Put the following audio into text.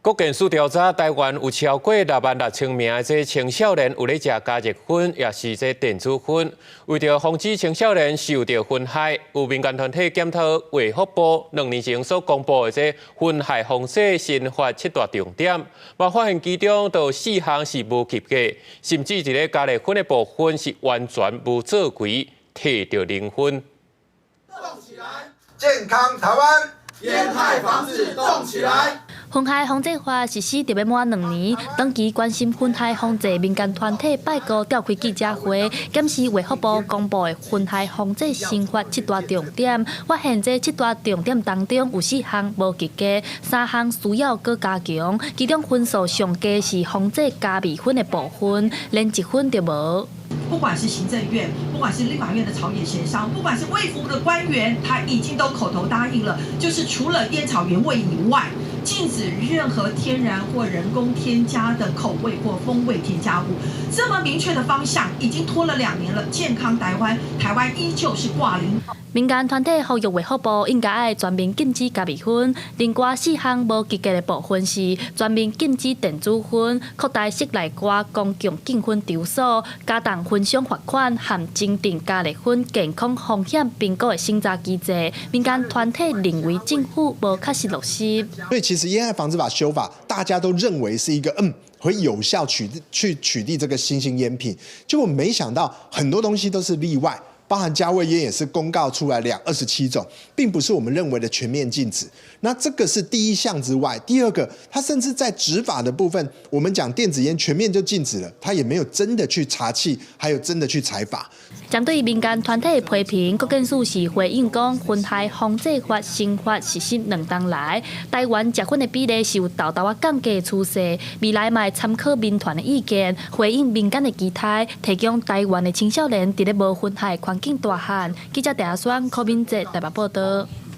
國健署調查，台灣有超過6萬6千名的這青少年有咧食加熱薰，抑是這電子薰。為著防止青少年受著薰害，有民間團體檢討衛福部2年前所公布的這薰害防制新法七大重點，嘛發現其中就有四項是無及格，甚至佇咧加熱薰的部分是完全無做規，提著0分。動起來，健康台灣，煙害防治動起來。薰害防制法實施著欲滿2年，長期關心薰害防制民間團體拜五召開記者會，檢視衛福部公布的薰害防制新法七大重點，發現這七大重點當中有四項無及格，三項需要閣加強，其中分數上低是防制加味薰的部分，連1分都無。不管是行政院，不管是立法院的朝野協商，不管是衛福部的官員，他已經都口頭答應了，就是除了煙草原味以外，禁止任何天然或人工添加的口味或風味添加物。這麼明確的方向，已經拖了2年了。健康台灣，台灣依舊是掛零。民間團體呼籲衛福部應該愛全面禁止加味薰，另外四項無及格的部分是全面禁止電子薰、擴大室內外公共禁薰場所、加重薰商罰款和增訂加熱薰健康風險評估的審查機制。民間團體認為政府無確實落實。所以其實煙害防治法修法，大家都認為是一個會有效去取締這個新興煙品，結果沒想到很多東西都是例外。包含加味煙也是公告出來27種，並不是我們認為的全面禁止。那這個是第一項之外，第二個，它甚至在執法的部分，我們講電子煙全面就禁止了，它也沒有真的去查緝，還有真的去裁罰。針對民間團體的批評，國健署是回應講，薰害防制法新法實施2冬來，台灣食薰的比例是有沓沓仔降低的趨勢，未來嘛會參考民團的意見，回應民間的期待，提供台灣的青少年佇咧無薰害環境大漢。記者鄭阿雙、柯敏哲台北報道。